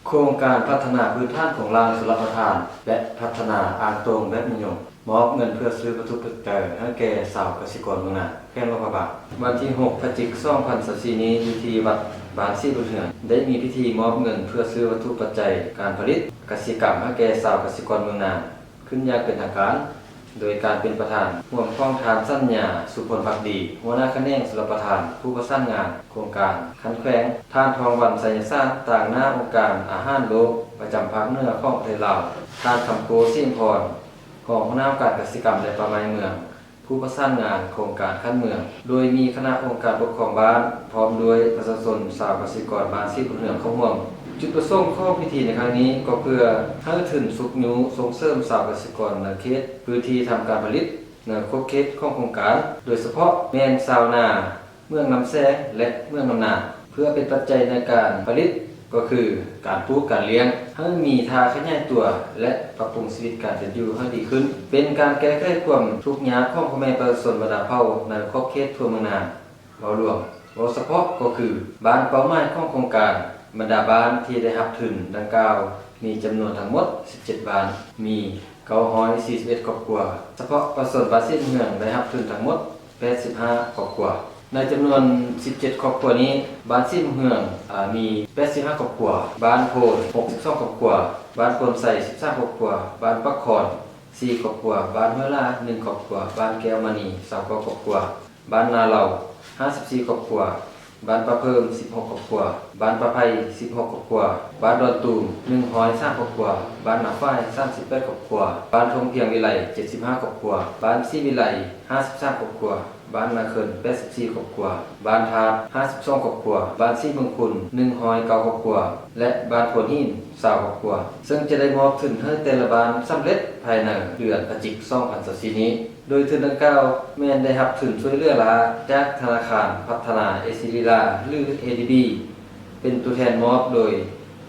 ໂຄງການພັດທະນາພື້ນຖານໂຄງລ່າງຊົນລະປະທານ ແລະ ພັດທະນາອ່າງໂຕງແບບນິຍົມ ມອບເງິນເພື່ອຊື້ວັດຖຸປັດໄຈໃຫ້ແກ່ຊາວກະສິກອນເມືອງນາ ແຂວງຫຼວງພະບາງ. ວັນທີຫົກ ພະຈິກ ສອງພັນຊາວສີ່ນີ້ ຢູ່ທີ່ວັດບ້ານສີບຸນເຮືອງ ໄດ້ມີພິທີມອບເງິນເພື່ອຊື້ວັດຖຸປັດໄຈການຜະລິດກະສິກຳໃຫ້ແກ່ຊາວກະສິກອນເມືອງນາ ຂຶ້ນຢ່າງເປັນທາງການ ໂດຍການເປັນປະທານຮ່ວມຂອງທ່ານ ສັນຍາ ສຸພົນພັກດີ ຫົວໜ້າຂະແໜງຊົນລະປະທານ ຜູ້ປະສານງານໂຄງການຂັ້ນແຂວງ, ທ່ານ ທອງວັນ ໄຊຍະສານ ຕາງໜ້າອົງການອາຫານໂລກປະຈຳພາກເໜືອຂອງປະເທດລາວ, ທ່ານ ຄຳໂກ ສີອຳພອນ ຮອງຫົວໜ້າອົງການກະສິກຳ ແລະ ປ່າໄມ້ເມືອງ ຜູ້ປະສານງານໂຄງການຂັ້ນເມືອງ, ໂດຍມີຄະນະອົງການປົກຄອງບ້ານ ພ້ອມດ້ວຍປະຊາຊົນຊາວກະສິກອນບ້ານສີບຸນເຮືອງເຂົ້າຮ່ວມ. ຈຸດປະສົງຂອງພິທີໃນຄັ້ງນີ້ກໍເພື່ອໃຫ້ທຶນຊຸກຍູ້ສົ່ງເສີມຊາວກະສິກອນໃນເຂດພື້ນທີ່ທຳການຜະລິດໃນຂອບເຂດຂອງໂຄງການ, ໂດຍສະເພາະແມ່ນຊາວນາເມືອງນ້ຳແສງ ແລະ ເມືອງນ້ຳນາ ເພື່ອເປັນປັດໄຈໃນການຜະລິດ ກໍຄືການປູກການລ້ຽງ ໃຫ້ມີທ່າຂະຫຍາຍຕົວ ແລະ ປັບປຸງຊີວິດການເປັນຢູ່ໃຫ້ດີຂຶ້ນ, ເປັນການແກ້ໄຂຄວາມທຸກຍາກຂອງພໍ່ແມ່ປະຊາຊົນບັນດາເຜົ່າໃນຂອບເຂດທົ່ວເມືອງນາ. ເວົ້າລວມ, ເວົ້າສະເພາະກໍຄືບ້ານເປົ້າໝາຍຂອງໂຄງການ, ບັນດາບ້ານທີ່ໄດ້ຮັບທຶນດັ່ງກ່າວມີຈຳນວນທັງໝົດສິບເຈັດບ້ານ, ມີເກົ້າຮ້ອຍສີ່ສິບເອັດຄອບຄົວ, ສະເພາະປະຊາຊົນບ້ານສີບຸນເຮືອງໄດ້ຮັບທຶນທັງໝົດ ແປດສິບຫ້າຄອບຄົວ. ໃນຈຳນວນສິບເຈັດຄອບຄົວນີ້, ບ້ານສີບຸນເຮືອງ ອາ ມີແປດສິບຫ້າຄອບຄົວ, ບ້ານໂພນຫົກສິບສອງຄອບຄົວ, ບ້ານໂພນໄຊສິບສາມຄອບຄົວ, ບ້ານປາກຄອນສີ່ຄອບຄົວ, ບ້ານຫ້ວຍຫຼາໜຶ່ງຄອບຄົວ, ບ້ານແກ້ວມະນີຊາວເກົ້າຄອບຄົວ, ບ້ານນາເລົາຫ້າສິບສີ່ຄອບຄົວ, ບ້ານປາເພີ່ມສິບຫົກຄອບຄົວ, ບ້ານປາໄຜ່ສິບຫົກຄອບຄົວ, ບ້ານດອນຕູມໜຶ່ງຮ້ອຍສາມຄອບຄົວ, ບ້ານນາຝ້າຍສາມສິບແປດຄອບຄົວ, ບ້ານທົ່ງພຽງວິໄລເຈັດສິບຫ້າຄອບຄົວ, ບ້ານສີວິໄລຫ້າສິບສາມຄອບຄົວ, ບ້ານນາເຂີນແປດສິບສີ່ຄອບຄົວ, ບ້ານທາດຫ້າສິບສອງຄອບຄົວ, ບ້ານສີເມືອງຄຸນໜຶ່ງຮ້ອຍເກົ້າຄອບຄົວ ແລະ ບ້ານໂພນຫີນຊາວຄອບຄົວ, ເຊິ່ງຈະໄດ້ມອບທຶນໃຫ້ແຕ່ລະບ້ານສຳເລັດພາຍໃນເດືອນພະຈິກ ສອງພັນຊາວສີ່ນີ້. ໂດຍທຶນດັ່ງກ່າວແມ່ນໄດ້ຮັບທຶນຊ່ວຍເຫຼືອລ້າຈາກທະນາຄານພັດທະນາເອເຊຍລີລາ ຫຼື ເອດີບີ ເປັນຕົວແທນມອບໂດຍ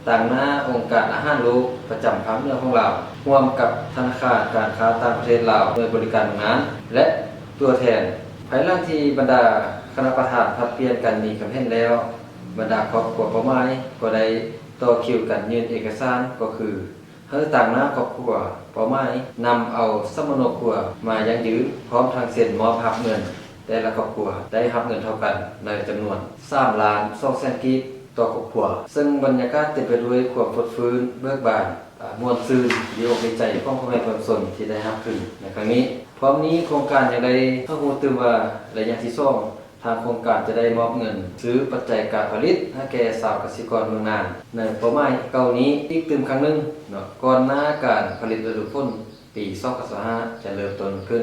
ຕາງໜ້າອົງການອາຫານໂລກປະຈຳພາກເໜືອຂອງລາວ ຮ່ວມກັບທະນາຄານການຄ້າຕ່າງປະເທດລາວ ໜ່ວຍບໍລິການໂຮງງານ ແລະ ຕົວແທນ. ພາຍຫຼັງທີ່ບັນດາຄະນະປະທານຜັດປ່ຽນກັນມີຄຳເຫັນແລ້ວ, ບັນດາຄອບຄົວເປົ້າໝາຍກໍໄດ້ຕໍ່ຄິວກັນຍື່ນເອກະສານ ກໍຄື ໃຫ້ຕາງໜ້າຄອບຄົວເປົ້າໝາຍນຳເອົາສຳມະໂນຄົວມາຢັ້ງຢືນ ພ້ອມທັງເຊັນມອບຮັບເງິນ, ແຕ່ລະຄອບຄົວໄດ້ຮັບເງິນເທົ່າກັນໃນຈຳນວນສາມລ້ານສອງແສນກີບຕໍ່ຄອບຄົວ, ເຊິ່ງບັນຍາກາດເຕັມໄປດ້ວຍຄວາມຟົດຟື້ນເບີກບານ, ອາ, ມ່ວນຊື່ນ, ດີອົກດີໃຈຂອງພໍ່ແມ່ປະຊາຊົນທີ່ໄດ້ຮັບທຶນໃນຄັ້ງນີ້. ພ້ອມນີ້ໂຄງການຍັງໄດ້ໃຫ້ຮູ້ຕື່ມວ່າ ໄລຍະທີສອງ ທາງໂຄງການຈະໄດ້ມອບເງິນຊື້ປັດໄຈການຜະລິດໃຫ້ແກ່ຊາວກະສິກອນເມືອງນາ ໃນເປົ້າໝາຍເກົ່ານີ້ອີກຕື່ມຄັ້ງໜຶ່ງເນາະ ກ່ອນໜ້າການຜະລິດລະດູຝົນປີສອງພັນຊາວຫ້າຈະເລີ່ມຕົ້ນຂຶ້ນ.